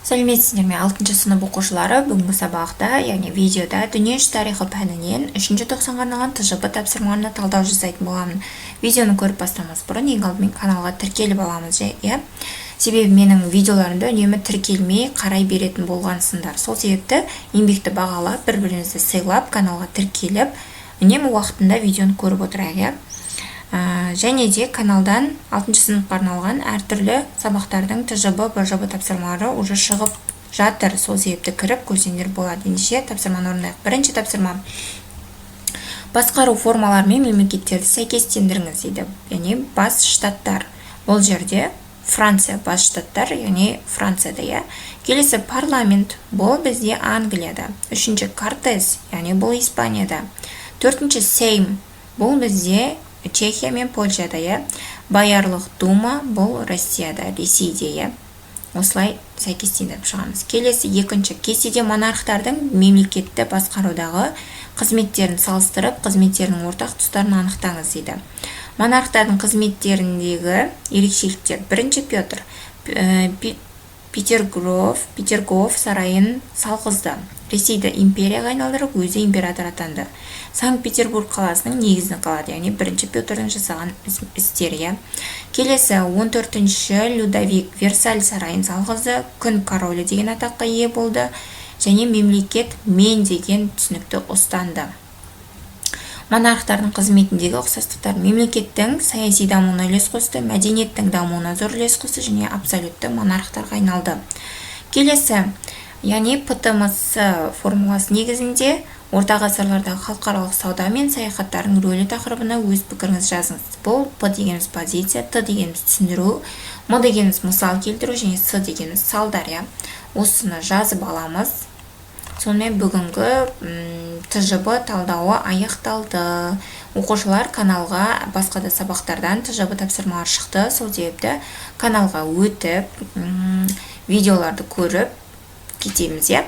Сәлеметсіздер ме, алтыншы сынып оқушылары! Бүгінгі сабақта, яғни видеода дүниежүзі тарихы пәнінен үшінші тоқсанға арналған ТЖБ тапсырмаларына талдау жасайтын боламын. Видеоны көріп бастамас бұрын ең алдымен каналға тіркеліп аламыз, иә, себебі менің видеоларымды үнемі тіркелмей қарай беретін болғансыңдар. Сол себепті еңбекті бағалап, бір бірімізді сыйлап, каналға тіркеліп, үнемі уақытында видеоны көріп отырайық, иә. Және де каналдан алтыншы сыныпқа арналған әртүрлі сабақтардың ТЖБ, БЖБ тапсырмалары уже шығып жатыр, сол себепті кіріп көрсеңдер болады. Ендеше, тапсырманы орындайық. Бірінші тапсырма: басқару формалары мен мемлекеттерді сәйкестендіріңіз дейді. Яғни бас штаттар, бұл жерде Франция, бас штаттар, яғни Францияда, иә. Келесі парламент, бұл бізде Англияда. Үшінші кортес, яғни бұл Испанияда. Төртінші сейм, бұл бізде Чехия мен Польшада, иә. Боярлық дума, бұл Россияда, Ресейде, иә. Осылай сәйкестендіріп шығамыз. Келесі екінші: кестеде монархтардың мемлекетті басқарудағы қызметтерін салыстырып, қызметтерінің ортақ тұстарын анықтаңыз дейді. Монархтардың қызметтеріндегі ерекшеліктер: бірінші Петр Петергоф сарайын салғызды, Ресейді империяға айналдырып, өзі император атанды, Санкт Петербург қаласының негізін қалады, яғни бірінші Петрдің жасаған істері, иә. Келесі 14-ші Людовик Версаль сарайын салғызды, күн королі деген атаққа ие болды және мемлекет мен деген түсінікті ұстанды. Монархтардың қызметіндегі ұқсастықтар: мемлекеттің саяси дамуына үлес қосты, мәдениеттің дамуына зор үлес қосты және абсолютті монархтарға айналды. Келесі, яғни ПТМС формуласы негізінде орта ғасырлардағы халықаралық сауда мен саяхаттардың рөлі тақырыбына өз пікіріңізді жазыңыз. Бұл П дегеніміз позиция, Т дегеніміз түсіндіру, М дегеніміз мысал келтіру және С дегеніміз салдар, иә. Осыны жазып аламыз. Сонымен, бүгінгі ТЖБ талдауы аяқталды. Оқушылар, каналға басқа да сабақтардан ТЖБ тапсырмалар шықты, сол себепті каналға өтіп, видеоларды көріп кетеміз, иә.